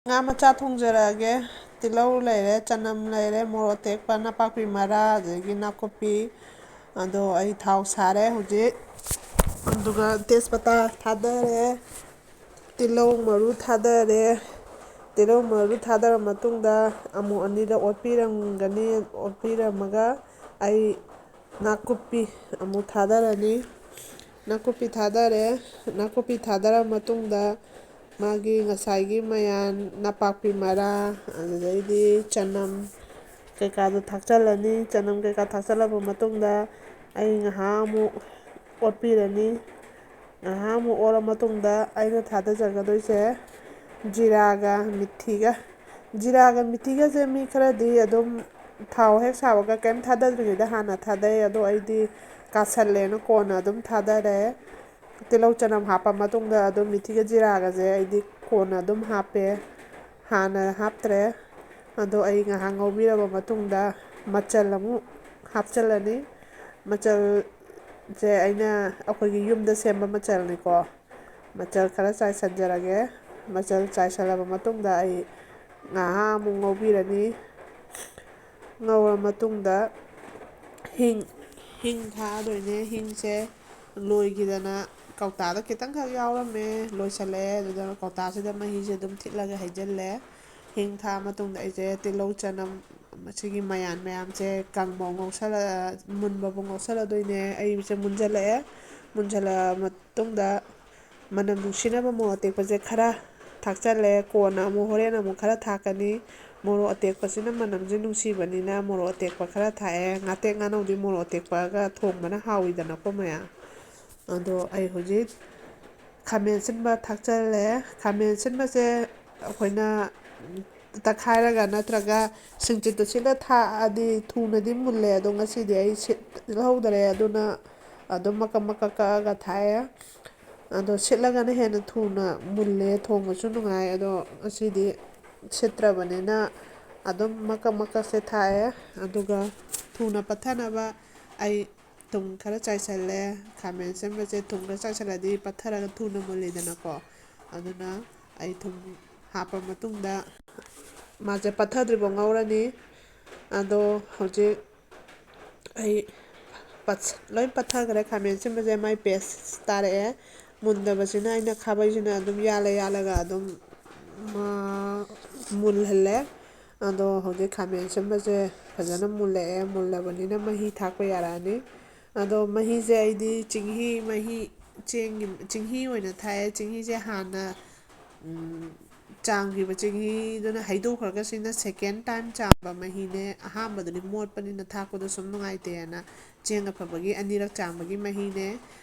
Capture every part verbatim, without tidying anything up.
ꯉꯥ ꯃꯆꯥ ꯊꯣꯡꯖꯔꯛꯑꯒꯦ꯫ ꯇꯤꯜꯍꯧ ꯂꯩꯔꯦ, ꯆꯅꯝ ꯂꯩꯔꯦ, ꯃꯣꯔꯣꯛ ꯑꯇꯦꯛꯄ, ꯅꯄꯥꯛꯄꯤ ꯃꯔꯥ, ꯑꯗꯒꯤ ꯅꯥꯀꯨꯞꯄꯤ꯫ ꯑꯗꯣ ꯑꯩ ꯊꯥꯎ ꯁꯥꯔꯦ ꯍꯧꯖꯤꯛ, ꯑꯗꯨꯒ ꯇꯦꯖꯄꯇꯥ ꯊꯥꯗꯔꯦ, ꯇꯤꯜꯍꯧ ꯃꯔꯨ ꯊꯥꯗꯔꯦ꯫ ꯇꯤꯜꯍꯧ ꯃꯔꯨ ꯊꯥꯗꯔ ꯃꯇꯨꯡꯗ ꯑꯃꯨꯛ ꯑꯅꯤꯔꯛ ꯑꯣꯠꯄꯤꯔꯝꯒꯅꯤ꯫ ꯑꯣꯠꯄꯤꯔꯝꯃꯒ ꯑꯩ ꯅꯥꯀꯨꯞꯄꯤ ꯑꯃꯨꯛ ꯊꯥꯗꯔꯅꯤ꯫ ꯅꯥꯀꯨꯞꯄꯤ ꯊꯥꯗꯔꯦ꯫ ꯅꯥꯀꯨꯞꯄꯤ ꯊꯥꯗꯔ ꯃꯇꯨꯡꯗ ꯃꯥꯒꯤ ꯉꯁꯥꯏꯒꯤ ꯃꯌꯥꯟ, ꯅꯄꯥꯛꯄꯤ ꯃꯔꯥ, ꯑꯗꯨꯗꯩꯗꯤ ꯆꯅꯝ ꯀꯩꯀꯥꯗꯣ ꯊꯥꯛꯆꯜꯂꯅꯤ꯫ ꯆꯅꯝ ꯀꯩꯀꯥ ꯊꯥꯛꯆꯜꯂꯕ ꯃꯇꯨꯡꯗ ꯑꯩ ꯉꯥꯏꯍꯥꯛ ꯑꯃꯨꯛ ꯑꯣꯠꯄꯤꯔꯅꯤ꯫ ꯉꯥꯏꯍꯥꯛ ꯑꯃꯨꯛ ꯑꯣꯠꯂ ꯃꯇꯨꯡꯗ ꯑꯩꯅ ꯊꯥꯗꯖꯒꯗꯣꯏꯁꯦ ꯖꯤꯔꯥꯒ ꯃꯤꯊꯤꯒ꯫ ꯖꯤꯔꯥꯒ ꯃꯤꯊꯤꯒꯁꯦ ꯃꯤ ꯈꯔꯗꯤ ꯑꯗꯨꯝ ꯊꯥꯎ ꯍꯦꯛ ꯁꯥꯕꯒ ꯀꯩꯝ ꯊꯥꯗꯗ꯭ꯔꯤꯉꯩꯗ ꯍꯥꯟꯅ ꯊꯥꯗꯩ꯫ ꯑꯗꯣ ꯑꯩꯗꯤ ꯀꯥꯁꯜꯂꯦꯅ ꯀꯣꯟꯅ ꯑꯗꯨꯝ ꯊꯥꯗꯔꯦ꯫ ꯇꯤꯜꯍꯧ ꯆꯅꯝ ꯍꯥꯞꯄ ꯃꯇꯨꯡꯗ ꯑꯗꯨꯝ ꯃꯤꯊꯤꯒ ꯖꯤꯔꯥꯒꯁꯦ ꯑꯩꯗꯤ ꯀꯣꯟꯅ ꯑꯗꯨꯝ ꯍꯥꯞꯄꯦ꯫ ꯍꯥꯟꯅ ꯍꯥꯞꯇ꯭ꯔꯦ꯫ ꯑꯗꯣ ꯑꯩ ꯉꯥꯏꯍꯥꯛ ꯉꯧꯕꯤꯔꯕ ꯃꯇꯨꯡꯗ ꯃꯆꯜ ꯑꯃꯨꯛ ꯍꯥꯞꯆꯤꯜꯂꯅꯤ꯫ ꯃꯆꯜꯁꯦ ꯑꯩꯅ ꯑꯩꯈꯣꯏꯒꯤ ꯌꯨꯝꯗ ꯁꯦꯝꯕ ꯃꯆꯜꯅꯤꯀꯣ꯫ ꯃꯆꯜ ꯈꯔ ꯆꯥꯏꯁꯤꯟꯖꯔꯒꯦ꯫ ꯃꯆꯜ ꯆꯥꯏꯁꯤꯜꯂꯕ ꯃꯇꯨꯡꯗ ꯑꯩ ꯉꯥꯏꯍꯥꯛ ꯑꯃꯨꯛ ꯉꯧꯕꯤꯔꯅꯤ꯫ ꯉꯧꯔ ꯃꯇꯨꯡꯗ ꯍꯤꯡ, ꯍꯤꯡ ꯊꯥꯛꯑꯗꯣꯏꯅꯦ꯫ ꯍꯤꯡꯁꯦ ꯂꯣꯏꯈꯤꯗꯅ ꯀꯧꯇꯥꯗ ꯈꯤꯇꯪꯈꯛ ꯌꯥꯎꯔꯝꯃꯦ, ꯂꯣꯏꯁꯤꯜꯂꯛꯑꯦ꯫ ꯑꯗꯨꯗ ꯀꯧꯇꯥꯁꯤꯗ ꯃꯍꯤꯁꯦ ꯑꯗꯨꯝ ꯊꯤꯠꯂꯒ ꯍꯩꯖꯤꯜꯂꯦ꯫ ꯍꯤꯡ ꯊꯥꯛꯑ ꯃꯇꯨꯡꯗ ꯑꯩꯁꯦ ꯇꯤꯜꯍꯧ ꯆꯅꯝ ꯃꯁꯤꯒꯤ ꯃꯌꯥꯟ ꯃꯌꯥꯝꯁꯦ ꯀꯪꯕ ꯉꯧꯁꯜꯂ-, ꯃꯨꯟꯕꯕꯨ ꯉꯧꯁꯜꯂꯗꯣꯏꯅꯦ꯫ ꯑꯩꯁꯦ ꯃꯨꯟꯖꯜꯂꯛꯑꯦ꯫ ꯃꯨꯟꯖꯜꯂꯛꯑ ꯃꯇꯨꯡꯗ ꯃꯅꯝ ꯅꯨꯡꯁꯤꯅꯕ ꯃꯣꯔꯣꯛ ꯑꯇꯦꯛꯄꯁꯦ ꯈꯔ ꯊꯥꯛꯆꯜꯂꯦ꯫ ꯀꯣꯟꯅ ꯑꯃꯨꯛ, ꯍꯣꯔꯦꯟ ꯑꯃꯨꯛ ꯈꯔ ꯊꯥꯛꯀꯅꯤ꯫ ꯃꯣꯔꯣꯛ ꯑꯇꯦꯛꯄꯁꯤꯅ ꯃꯅꯝꯁꯦ ꯅꯨꯡꯁꯤꯕꯅꯤꯅ ꯃꯣꯔꯣꯛ ꯑꯇꯦꯛꯄ ꯈꯔ ꯊꯥꯛꯑꯦ꯫ ꯉꯥꯇꯦꯛ ꯉꯥꯅꯧꯗꯤ ꯃꯣꯔꯣꯛ ꯑꯇꯦꯛꯄꯒ ꯊꯣꯡꯕꯅ ꯍꯥꯎꯋꯤꯗꯅꯀꯣ ꯃꯌꯥꯝ꯫ ꯑꯗꯣ ꯑꯩ ꯍꯧꯖꯤꯛ ꯈꯥꯃꯦꯟ ꯑꯁꯤꯟꯕ ꯊꯥꯛꯆꯜꯂꯦ꯫ ꯈꯥꯃꯦꯟ ꯑꯁꯤꯟꯕꯁꯦ ꯑꯩꯈꯣꯏꯅ ꯇꯛꯈꯥꯏꯔꯒ ꯅꯠꯇ꯭ꯔꯒ ꯁꯤꯡꯆꯤꯠꯇ ꯁꯤꯠꯂ ꯊꯥꯛꯑꯗꯤ ꯊꯨꯅꯗꯤ ꯃꯨꯜꯂꯦ꯫ ꯑꯗꯣ ꯉꯁꯤꯗꯤ ꯑꯩ ꯁꯤꯠꯍꯧꯗꯔꯦ, ꯑꯗꯨꯅ ꯑꯗꯨꯝ ꯃꯀꯛ ꯃꯀꯛ ꯀꯛꯑꯒ ꯊꯥꯛꯑꯦ꯫ ꯑꯗꯣ ꯁꯤꯠꯂꯒꯅ ꯍꯦꯟꯅ ꯊꯨꯅ ꯃꯨꯜꯂꯦ, ꯊꯣꯡꯕꯁꯨ ꯅꯨꯡꯉꯥꯏ꯫ ꯑꯗꯣ ꯉꯁꯤꯗꯤ ꯁꯤꯠꯇ꯭ꯔꯕꯅꯤꯅ ꯑꯗꯨꯝ ꯃꯀꯛ ꯃꯀꯛꯁꯦ ꯊꯥꯛꯑꯦ꯫ ꯑꯗꯨꯒ ꯊꯨꯅ ꯄꯠꯊꯅꯕ ꯑꯩ ꯊꯨꯝ ꯈꯔ ꯆꯥꯏꯁꯜꯂꯦ꯫ ꯈꯥꯃꯦꯟ ꯑꯁꯤꯟꯕꯁꯦ ꯊꯨꯝ ꯈꯔ ꯆꯥꯏꯁꯜꯂꯗꯤ ꯄꯠꯊꯔꯒ ꯊꯨꯅ ꯃꯨꯜꯂꯤꯗꯅꯀꯣ꯫ ꯑꯗꯨꯅ ꯑꯩ ꯊꯨꯝ ꯍꯥꯞꯄ ꯃꯇꯨꯡꯗ ꯃꯥꯁꯦ ꯄꯠꯊꯗ꯭ꯔꯤꯕ ꯉꯧꯔꯅꯤ꯫ ꯑꯗꯣ ꯍꯧꯖꯤꯛ ꯑꯩ ꯂꯣꯏ ꯄꯠꯊꯈ꯭ꯔꯦ꯫ ꯈꯥꯃꯦꯟ ꯑꯁꯤꯟꯕꯁꯦ ꯃꯥꯏ ꯄꯦꯁ ꯇꯥꯔꯛꯑꯦ꯫ ꯃꯨꯟꯗꯕꯁꯤꯅ ꯑꯩꯅ ꯈꯥꯕꯩꯁꯤꯅ ꯑꯗꯨꯝ ꯌꯥꯜꯂ ꯌꯥꯜꯂꯒ ꯑꯗꯨꯝ ꯃꯨꯜꯍꯜꯂꯦ꯫ ꯑꯗꯣ ꯍꯧꯖꯤꯛ ꯈꯥꯃꯦꯟ ꯑꯁꯤꯟꯕꯁꯦ ꯐꯖꯅ ꯃꯨꯜꯂꯛꯑꯦ꯫ ꯃꯨꯜꯂꯕꯅꯤꯅ ꯃꯍꯤ ꯊꯥꯛꯄ ꯌꯥꯔꯛꯑꯅꯤ꯫ ꯑꯗꯣ ꯃꯍꯤꯁꯦ ꯑꯩꯗꯤ ꯆꯦꯡꯍꯤ ꯃꯍꯤ, ꯆꯦꯡꯒꯤ ꯆꯦꯡꯍꯤ ꯑꯣꯏꯅ ꯊꯥꯛꯑꯦ꯫ ꯆꯦꯡꯍꯤꯁꯦ ꯍꯥꯟꯅ ꯆꯥꯝꯈꯤꯕ ꯆꯦꯡꯍꯤꯗꯨꯅ ꯍꯩꯗꯣꯛꯈ꯭ꯔꯒ, ꯁꯤꯅ ꯁꯦꯀꯦꯟ ꯇꯥꯏꯝ ꯆꯥꯝꯕ ꯃꯍꯤꯅꯦ꯫ ꯑꯍꯥꯟꯕꯗꯨꯗꯤ ꯃꯣꯠꯄꯅꯤꯅ ꯊꯥꯛꯄꯗꯣ ꯁꯨꯝ ꯅꯨꯡꯉꯥꯏꯇꯦꯅ ꯆꯦꯡ ꯑꯐꯕꯒꯤ ꯑꯅꯤꯔꯛ ꯆꯥꯝꯕꯒꯤ ꯃꯍꯤꯅꯦ꯫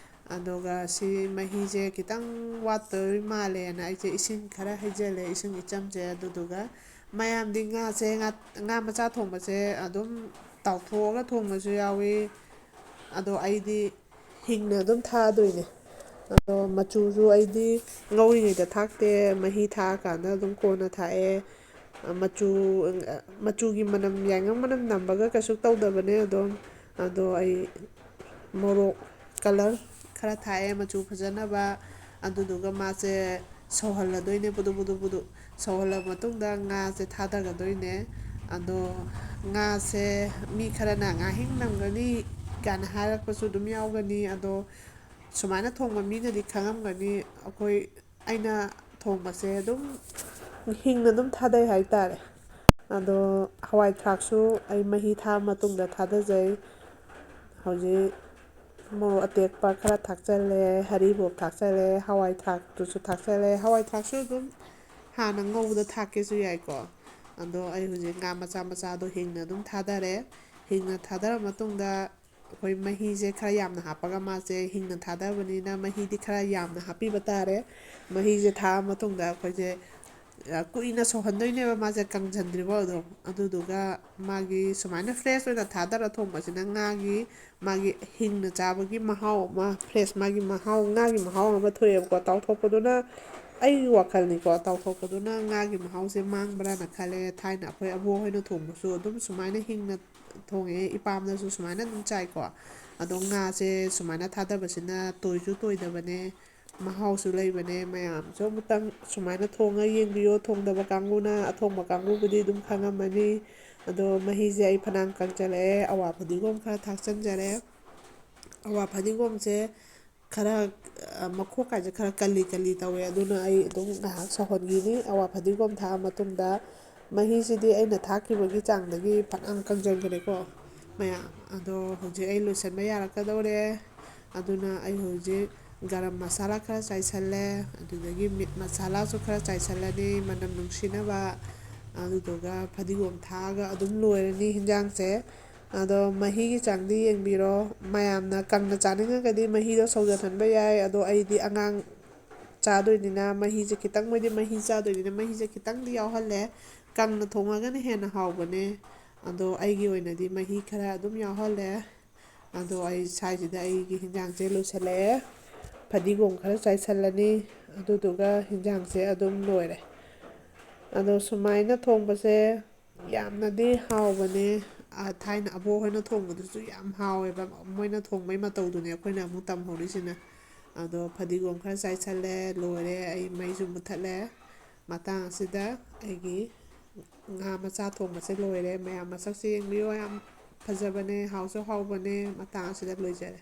ꯑꯗꯨꯒ ꯁꯤ ꯃꯍꯤꯁꯦ ꯈꯤꯇꯪ ꯋꯥꯠꯇꯣꯏ ꯃꯥꯜꯂꯦꯅ ꯑꯩꯁꯦ ꯏꯁꯤꯡ ꯈꯔ ꯍꯩꯖꯤꯜꯂꯦ, ꯏꯁꯤꯡ ꯏꯆꯝꯁꯦ꯫ ꯑꯗꯨꯗꯨꯒ ꯃꯌꯥꯝꯗꯤ ꯉꯥꯁꯦ, ꯉꯥ, ꯉꯥ ꯃꯆꯥ ꯊꯣꯡꯕꯁꯦ ꯑꯗꯨꯝ ꯇꯥꯎꯊꯣꯛꯑꯒ ꯊꯣꯡꯕꯁꯨ ꯌꯥꯎꯏ꯫ ꯑꯗꯣ ꯑꯩꯗꯤ ꯍꯤꯡꯅ ꯑꯗꯨꯝ ꯊꯥꯛꯑꯗꯣꯏꯅꯦ꯫ ꯑꯗꯣ ꯃꯆꯨꯁꯨ ꯑꯩꯗꯤ ꯉꯧꯔꯤꯉꯩꯗ ꯊꯥꯛꯇꯦ, ꯃꯍꯤ ꯊꯥꯛꯑꯀꯥꯟꯗ ꯑꯗꯨꯝ ꯀꯣꯟꯅ ꯊꯥꯛꯑꯦ꯫ ꯃꯆꯨ, ꯃꯆꯨꯒꯤ ꯃꯅꯝ, ꯌꯥꯏꯉꯪ ꯃꯅꯝ ꯅꯝꯕꯒ ꯀꯩꯁꯨ ꯇꯧꯗꯕꯅꯦ ꯑꯗꯨꯝ꯫ ꯑꯗꯣ ꯑꯩ ꯃꯣꯔꯣꯛ ꯀꯂꯔ ꯈꯔ ꯊꯥꯛꯑꯦ ꯃꯆꯨ ꯐꯖꯅꯕ꯫ ꯑꯗꯨꯗꯨꯒ ꯃꯥꯁꯦ ꯁꯧꯍꯜꯂꯗꯣꯏꯅꯦ, ꯕꯨꯗꯨ ꯕꯨꯗꯨ ꯕꯨꯗꯨ꯫ ꯁꯧꯍꯜꯂ ꯃꯇꯨꯡꯗ ꯉꯥꯁꯦ ꯊꯥꯗꯒꯗꯣꯏꯅꯦ꯫ ꯑꯗꯣ ꯉꯥꯁꯦ ꯃꯤ ꯈꯔꯅ ꯉꯥꯍꯤꯡ ꯅꯝꯒꯅꯤ ꯀꯥꯏꯅ ꯍꯥꯏꯔꯛꯄꯁꯨ ꯑꯗꯨꯝ ꯌꯥꯎꯒꯅꯤ꯫ ꯑꯗꯣ ꯁꯨꯃꯥꯏꯅ ꯊꯣꯡꯕ ꯃꯤꯅꯗꯤ ꯈꯪꯉꯝꯒꯅꯤ꯫ ꯑꯩꯈꯣꯏ, ꯑꯩꯅ ꯊꯣꯡꯕꯁꯦ ꯑꯗꯨꯝ ꯍꯤꯡꯅ ꯑꯗꯨꯝ ꯊꯥꯗꯩ ꯍꯥꯏꯇꯥꯔꯦ꯫ ꯑꯗꯣ ꯍꯋꯥꯏ ꯊ꯭ꯔꯥꯛꯁꯨ ꯑꯩ ꯃꯍꯤ ꯊꯥꯛꯑ ꯃꯇꯨꯡꯗ ꯊꯥꯗꯖꯩ꯫ ꯍꯧꯖꯤꯛ ꯃꯣꯔꯣꯛ ꯑꯇꯦꯛꯄ ꯈꯔ ꯊꯥꯛꯆꯜꯂꯦ, ꯍꯔꯤꯕꯣꯞ ꯊꯥꯛꯆꯜꯂꯦ, ꯍꯋꯥꯏ ꯊ꯭ꯔꯥꯛꯇꯨꯁꯨ ꯊꯥꯛꯆꯜꯂꯦ꯫ ꯍꯋꯥꯏ ꯊ꯭ꯔꯥꯛꯁꯨ ꯑꯗꯨꯝ ꯍꯥꯟꯅ ꯉꯧꯕꯗ ꯊꯥꯛꯀꯦꯁꯨ ꯌꯥꯏꯀꯣ꯫ ꯑꯗꯣ ꯑꯩ ꯍꯧꯖꯤꯛ ꯉꯥ ꯃꯆꯥ ꯃꯆꯥꯗꯣ ꯍꯤꯡꯅ ꯑꯗꯨꯝ ꯊꯥꯗꯔꯦ꯫ ꯍꯤꯡꯅ ꯊꯥꯗꯔ ꯃꯇꯨꯡꯗ ꯑꯩꯈꯣꯏ ꯃꯍꯤꯁꯦ ꯈꯔ ꯌꯥꯝꯅ ꯍꯥꯞꯄꯒ, ꯃꯥꯁꯦ ꯍꯤꯡꯅ ꯊꯥꯗꯕꯅꯤꯅ ꯃꯍꯤꯗꯤ ꯈꯔ ꯌꯥꯝꯅ ꯍꯥꯞꯄꯤꯕ ꯇꯥꯔꯦ꯫ ꯃꯍꯤꯁꯦ ꯊꯥꯛꯑ ꯃꯇꯨꯡꯗ ꯑꯩꯈꯣꯏꯁꯦ, ꯑ, ꯀꯨꯏꯅ ꯁꯧꯍꯟꯗꯣꯏꯅꯦꯕ ꯃꯥꯁꯦ ꯀꯪꯁꯤꯟꯗ꯭ꯔꯤꯐꯥꯎ ꯑꯗꯨꯝ꯫ ꯑꯗꯨꯗꯨꯒ ꯃꯥꯒꯤ ꯁꯨꯃꯥꯏꯅ ꯐ꯭ꯔꯦꯁ ꯑꯣꯏꯅ ꯊꯥꯗꯔ ꯊꯣꯡꯕꯁꯤꯅ ꯉꯥꯒꯤ, ꯃꯥꯒꯤ ꯍꯤꯡꯅ ꯆꯥꯕꯒꯤ ꯃꯍꯥꯎ ꯑꯃ, ꯐ꯭ꯔꯦꯁ ꯃꯥꯒꯤ ꯃꯍꯥꯎ, ꯉꯥꯒꯤ ꯃꯍꯥꯎ ꯑꯃ ꯊꯣꯛꯑꯦꯕꯀꯣ꯫ ꯇꯥꯎꯊꯣꯛꯄꯗꯨꯅ, ꯑꯩꯒꯤ ꯋꯥꯈꯜꯅꯤꯀꯣ, ꯇꯥꯎꯊꯣꯛꯄꯗꯨꯅ ꯉꯥꯒꯤ ꯃꯍꯥꯎꯁꯦ ꯃꯥꯡꯕ꯭ꯔꯥꯅ ꯈꯜꯂꯦ꯫ ꯊꯥꯏꯅ ꯑꯩꯈꯣꯏ ꯑꯕꯣꯛ ꯍꯣꯏꯅ ꯊꯣꯡꯕꯁꯨ ꯑꯗꯨꯝ ꯁꯨꯃꯥꯏꯅ ꯍꯤꯡꯅ ꯊꯣꯡꯉꯛꯑꯦ, ꯏꯄꯥꯝꯗꯁꯨ ꯁꯨꯃꯥꯏꯅ ꯑꯗꯨꯝ ꯆꯥꯏꯀꯣ꯫ ꯑꯗꯣ ꯉꯥꯁꯦ ꯁꯨꯃꯥꯏꯅ ꯊꯥꯗꯕꯁꯤꯅ ꯇꯣꯏꯁꯨ ꯇꯣꯏꯗꯕꯅꯦ꯫ ꯃꯍꯥꯎꯁꯨ ꯂꯩꯕꯅꯦ꯫ ꯃꯌꯥꯝꯁꯨ ꯑꯃꯨꯛꯇꯪ ꯁꯨꯃꯥꯏꯅ ꯊꯣꯡꯉ ꯌꯦꯡꯕꯤꯌꯣ꯫ ꯊꯣꯡꯗꯕ ꯀꯥꯡꯕꯨꯅ, ꯑꯊꯣꯡꯕ ꯀꯥꯡꯕꯨꯕꯨꯗꯤ ꯑꯗꯨꯝ ꯈꯪꯉꯝꯃꯅꯤ꯫ ꯑꯗꯣ ꯃꯍꯤꯁꯦ ꯑꯩ ꯐꯅꯌꯥꯝ ꯀꯪꯁꯤꯜꯂꯛꯑꯦ꯫ ꯑꯋꯥ ꯐꯗꯤꯒꯣꯝ ꯈꯔ ꯊꯥꯛꯆꯟꯖꯔꯦ꯫ ꯑꯋꯥ ꯐꯗꯤꯒꯣꯝꯁꯦ ꯈꯔ, ꯑ, ꯃꯈꯣꯛ ꯀꯥꯏꯁꯦ ꯈꯔ ꯀꯜꯂꯤ ꯀꯜꯂꯤ ꯇꯧꯋꯦ, ꯑꯗꯨꯅ ꯑꯩ ꯑꯗꯨꯝ ꯉꯥꯏꯍꯥꯛ ꯁꯧꯍꯟꯈꯤꯅꯤ꯫ ꯑꯋꯥ ꯐꯗꯤꯒꯣꯝ ꯊꯥꯛꯑ ꯃꯇꯨꯡꯗ, ꯃꯍꯤꯁꯤꯗꯤ ꯑꯩꯅ ꯊꯥꯛꯈꯤꯕꯒꯤ ꯆꯥꯡꯗꯒꯤ ꯐꯅꯌꯥꯝ ꯀꯪꯁꯤꯟꯈ꯭ꯔꯦꯀꯣ ꯃꯌꯥꯝ꯫ ꯑꯗꯣ ꯍꯧꯖꯤꯛ ꯑꯩ ꯂꯣꯏꯁꯤꯟꯕ ꯌꯥꯔꯛꯀꯗꯧꯔꯦ꯫ ꯑꯗꯨꯅ ꯑꯩ ꯍꯧꯖꯤꯛ ꯒꯔꯝ ꯃꯁꯥꯂꯥ ꯈꯔ ꯆꯥꯏꯁꯜꯂꯦ, ꯑꯗꯨꯗꯒꯤ ꯃꯤꯠ ꯃꯁꯥꯂꯥꯁꯨ ꯈꯔ ꯆꯥꯏꯁꯜꯂꯅꯤ ꯃꯅꯝ ꯅꯨꯡꯁꯤꯅꯕ꯫ ꯑꯗꯨꯗꯨꯒ ꯐꯗꯤꯒꯣꯝ ꯊꯥꯛꯑꯒ ꯑꯗꯨꯝ ꯂꯣꯏꯔꯅꯤ ꯍꯤꯟꯖꯥꯡꯁꯦ꯫ ꯑꯗꯣ ꯃꯍꯤꯒꯤ ꯆꯥꯡꯗꯤ ꯌꯦꯡꯕꯤꯔꯣ꯫ ꯃꯌꯥꯝꯅ ꯀꯪꯅ ꯆꯥꯅꯤꯡꯉꯒꯗꯤ ꯃꯍꯤꯗꯣ ꯁꯧꯖꯜꯍꯟꯕ ꯌꯥꯏ꯫ ꯑꯗꯣ ꯑꯩꯗꯤ ꯑꯉꯥꯡ ꯆꯥꯗꯣꯏꯅꯤꯅ ꯃꯍꯤꯁꯦ ꯈꯤꯇꯪ, ꯃꯣꯏꯗꯤ ꯃꯍꯤ ꯆꯥꯗꯣꯏꯅꯤꯅ ꯃꯍꯤꯁꯦ ꯈꯤꯇꯪꯗꯤ ꯌꯥꯎꯍꯜꯂꯦ꯫ ꯀꯪꯅ ꯊꯣꯡꯉꯒꯅ ꯍꯦꯟꯅ ꯍꯥꯎꯕꯅꯦ꯫ ꯑꯗꯣ ꯑꯩꯒꯤ ꯑꯣꯏꯅꯗꯤ ꯃꯍꯤ ꯈꯔ ꯑꯗꯨꯝ ꯌꯥꯎꯍꯜꯂꯦ꯫ ꯑꯗꯣ ꯑꯩ ꯁ꯭ꯋꯥꯏꯁꯤꯗ ꯑꯩꯒꯤ ꯍꯤꯟꯖꯥꯡꯁꯦ ꯂꯣꯏꯁꯤꯜꯂꯛꯑꯦ꯫ ꯐꯗꯤꯒꯣꯝ ꯈꯔ ꯆꯥꯏꯁꯜꯂꯅꯤ꯫ ꯑꯗꯨꯗꯨꯒ ꯍꯤꯟꯖꯥꯡꯁꯦ ꯑꯗꯨꯝ ꯂꯣꯏꯔꯦ꯫ ꯑꯗꯣ ꯁꯨꯃꯥꯏꯅ ꯊꯣꯡꯕꯁꯦ ꯌꯥꯝꯅꯗꯤ ꯍꯥꯎꯕꯅꯦ꯫ ꯑ, ꯊꯥꯏꯅ ꯑꯕꯣꯛ ꯍꯣꯏꯅ ꯊꯣꯡꯕꯗꯨꯁꯨ ꯌꯥꯝ ꯍꯥꯎꯋꯦꯕ꯫ ꯃꯣꯏꯅ ꯊꯣꯡꯕꯩ ꯃꯇꯧꯗꯨꯅꯦ ꯑꯩꯈꯣꯏꯅ ꯑꯃꯨꯛ ꯇꯝꯍꯧꯔꯤꯁꯤꯅ꯫ ꯑꯗꯣ ꯐꯗꯤꯒꯣꯝ ꯈꯔ ꯆꯥꯏꯁꯜꯂꯦ, ꯂꯣꯏꯔꯦ꯫ ꯑꯩ ꯃꯩꯁꯨ ꯃꯨꯠꯊꯠꯂꯦ꯫ ꯃꯇꯥꯡ ꯑꯁꯤꯗ ꯑꯩꯒꯤ ꯉꯥ ꯃꯆꯥ ꯊꯣꯡꯕꯁꯦ ꯂꯣꯏꯔꯦ꯫ ꯃꯌꯥꯝ ꯃꯁꯛꯁꯦ ꯌꯦꯡꯕꯤꯌꯨ, ꯌꯥꯝ ꯐꯖꯕꯅꯦ, ꯍꯥꯎꯁꯨ ꯍꯥꯎꯕꯅꯦ꯫ ꯃꯇꯥꯡ ꯑꯁꯤꯗ ꯂꯣꯏꯖꯔꯦ꯫